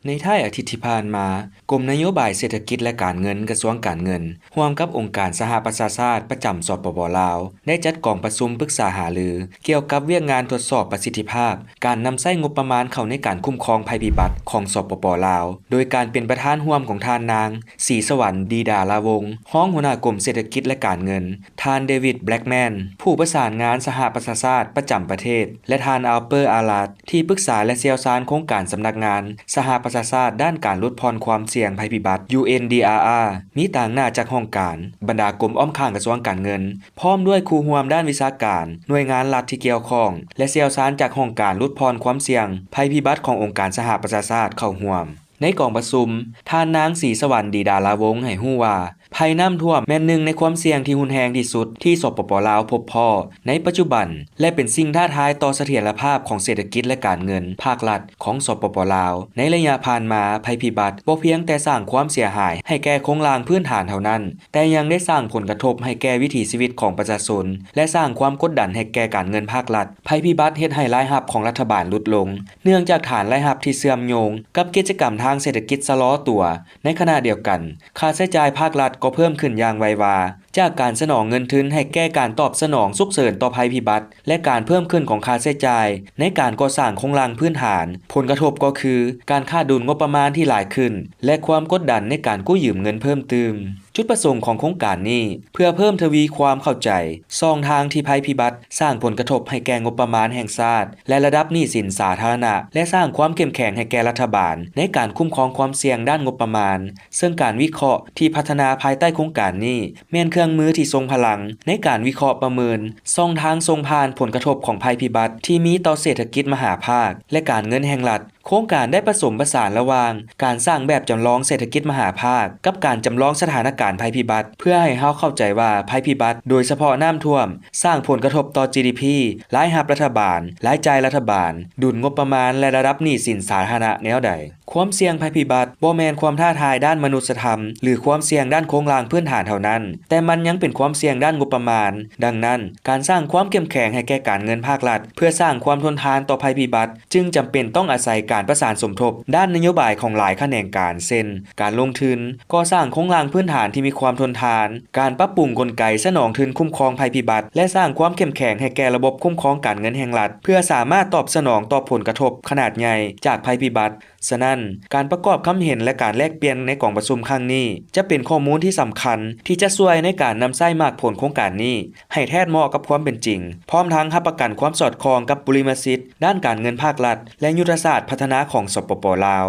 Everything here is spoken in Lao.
ໃນທ້າຍອາທິດທີ່ຜ່ານມາ, ກົມນະໂຍບາຍເສດຖະກິດ ແລະ ການເງິນ ກະຊວງການເງິນ ຮ່ວມກັບອົງການສະຫະປະຊາຊາດປະຈຳ ສປປ ລາວ ໄດ້ຈັດກອງປະຊຸມປຶກສາຫາລືກ່ຽວກັບວຽກງານທົດສອບປະສິດທິພາບການນຳໃຊ້ງົບປະມານເຂົ້າໃນການຄຸ້ມຄອງໄພພິບັດຂອງ ສປປ ລາວ ໂດຍການເປັນປະທານຮ່ວມຂອງທ່ານນາງ ສີສະຫວັນ ດີດາລາວົງ ຮອງຫົວໜ້າກົມເສດຖະກິດ ແລະ ການເງິນ, ທ່ານ ເດວິດ ແບລັກແມນ ຜູ້ປະສານງານສະຫະປະຊາຊາດປະຈຳປະເທດ ແລະ ທ່ານ ອາວເປີ ອາລາດ ທີ່ປຶກສາ ແລະ ຊ່ຽວຊານໂຄງການສຳນັກງານສະຫະປະຊາຊາດດ້ານການຫຼຸດຜ່ອນຄວາມສ່ຽງໄພພິບັດ UNDRR ມີຕາງໜ້າຈັກຫ້ອງການ, ບັນດາກົມອ້ອມຂ້າງກະຊວງການເງິນ, ພ້ອມດ້ວຍຄູ່ຮ່ວມດ້ານວິຊາການ, ໜ່ວຍງານລັດທີ່ກ່ຽວຂ້ອງ ແລະ ຊ່ຽວຊານຈາກຫ້ອງການຫຼຸດຜ່ອນຄວາມສ່ຽງໄພພິບັດຂອງອົງການສະຫະປະຊາຊາດເຂົ້າຮ່ວມ. ໃນກອງປະຊຸມ, ທ່ານນາງ ສີສະຫວັນ ດີດາລາວົງ ໃຫ້ຮູ້ວ່າ ໄພນ້ຳຖ້ວມແມ່ນໜຶ່ງໃນຄວາມສ່ຽງທີ່ຮຸນແຮງທີ່ສຸດທີ່ ສປປ ລາວ ພົບພໍ້ໃນປັດຈຸບັນ ແລະ ເປັນສິ່ງທ້າທາຍຕໍ່ສະຖຽນລະພາບຂອງເສດຖະກິດ ແລະ ການເງິນພາກລັດຂອງ ສປປ ລາວ. ໃນໄລຍະຜ່ານມາ, ໄພພິບັດບໍ່ພຽງແຕ່ສ້າງຄວາມເສຍຫາຍໃຫ້ແກ່ໂຄງລ່າງພື້ນຖານເທົ່ານັ້ນ, ແຕ່ຍັງໄດ້ສ້າງຜົນກະທົບໃຫ້ແກ່ວິຖີຊີວິດຂອງປະຊາຊົນ ແລະ ສ້າງຄວາມກົດດັນໃຫ້ແກ່ການເງິນພາກລັດ. ໄພພິບັດເຮັດໃຫ້ລາຍຮັບຂອງລັດຖະບານຫຼຸດລົງ ເນື່ອງຈາກຖານລາຍຮັບທີ່ເຊື່ອມໂຍງກັບກິດຈະກຳທາງເສດຖະກິດຊະລໍຕົວ. ໃນຂະນະດຽວກັນ, ຄ່າໃຊ້ຈ່າຍພາກລັດກໍເພີ່ມຂຶ້ນຢ່າງໄວວາ ຈາກການສະໜອງເງິນທຶນໃຫ້ແກ່ການຕອບສະໜອງສຸກເສີນຕໍ່ໄພພິບັດ ແລະ ການເພີ່ມຂຶ້ນຂອງຄ່າໃຊ້ຈ່າຍໃນການກໍ່ສ້າງໂຄງລ່າງພື້ນຖານ. ຜົນກະທົບກໍຄື ການຂາດດຸນງົບປະມານທີ່ຫຼາຍຂຶ້ນ ແລະ ຄວາມກົດດັນໃນການກູ້ຢືມເງິນເພີ່ມຕື່ມ. ຈຸດປະສົງຂອງໂຄງການນີ້ ເພື່ອເພີ່ມທະວີຄວາມເຂົ້າໃຈຊ່ອງທາງທີ່ໄພພິບັດສ້າງຜົນກະທົບໃຫ້ແກ່ງົບປະມານແຫ່ງຊາດ ແລະ ລະດັບໜີ້ສິນສາທາລະນະ ແລະ ສ້າງຄວາມເຂັ້ມແຂງໃຫ້ແກ່ລັດຖະບານໃນການຄຸ້ມຄອງຄວາມສ່ຽງດ້ານງົບປະມານ, ເຊິ່ງການວິເຄາະທີ່ພັດທະນາພາຍໃຕ້ໂຄງການນີ້ ແມ່ນເຄື່ອງມືທີ່ຊົງພະລັງໃນການວິເຄາະປະເມີນຊ່ອງທາງສົ່ງຜ່ານຜົນກະທົບຂອງໄພພິບັດທີ່ມີຕໍ່ເສດຖະກິດມະຫາພາກ ແລະ ການເງິນແຫ່ງລັດ. ໂຄງການໄດ້ປະສົມປະສານລະຫວ່າງການສ້າງແບບຈຳລອງເສດຖະກິດມະຫາພາກ ກັບການຈຳລອງສະຖານະການໄພພິບັດ ເພື່ອໃຫ້ເຮົາເຂົ້າໃຈວ່າໄພພິບັດ, ໂດຍສະເພາະນ້ຳຖ້ວມ, ສ້າງຜົນກະທົບຕໍ່ ຈີດີພີ, ລາຍຮັບລັດຖະບານ, ລາຍຈ່າຍລັດຖະບານ, ດຸນງົບປະມານ ແລະ ລະດັບໜີ້ສິນສາທາລະນະແນວໃດ. ຄວາມສ່ຽງໄພພິບັດບໍ່ແມ່ນຄວາມທ້າທາຍດ້ານມະນຸດສະທຳ ຫຼື ຄວາມສ່ຽງດ້ານໂຄງລ່າງພື້ນຖານເທົ່ານັ້ນ, ແຕ່ມັນຍັງເປັນຄວາມສ່ຽງດ້ານງົບປະມານ. ດັ່ງນັ້ນ, ການສ້າງຄວາມເຂັ້ມແຂງໃຫ້ແກ່ການເງິນພາກລັດ ເພື່ອສ້າງຄວາມທົນທານຕໍ່ໄພພິບັດ ຈຶ່ງຈຳເປັນຕ້ອງອາໄສການປະສານສົມທົບດ້ານນະໂຍບາຍຂອງຫຼາຍຂະແໜງການ ເຊັ່ນ ການລົງທຶນ, ກໍ່ສ້າງໂຄງລ່າງພື້ນຖານທີ່ມີຄວາມທົນທານ, ການປັບປຸງກົນໄກສະໜອງທຶນຄຸ້ມຄອງໄພພິບັດ ແລະ ສ້າງຄວາມເຂັ້ມແຂງໃຫ້ແກ່ລະບົບຄຸ້ມຄອງການເງິນແຫ່ງລັດ ເພື່ອສາມາດຕອບສະໜອງຕໍ່ຜົນກະທົບຂະໜາດໃຫຍ່ຈາກໄພພິບັດ. ສະນັ້ນ, ການປະກອບຄຳເຫັນ ແລະ ການແລກປ່ຽນໃນກອງປະຊຸມຄັ້ງນີ້ ຈະເປັນຂໍ້ມູນທີ່ສຳຄັນທີ່ຈະຊ່ວຍໃນການນຳໃຊ້ໝາກຜົນໂຄງການນີ້ໃຫ້ແທດເໝາະກັບຄວາມເປັນຈິງ, ພ້ອມທັງຮັບປະກັນຄວາມສອດຄ່ອງກັບບຸລິມະສິດດ້ານການເງິນພາກລັດ ແລະ ຍຸດທະສາດພັດທະນາຂອງ ສປປ ລາວ.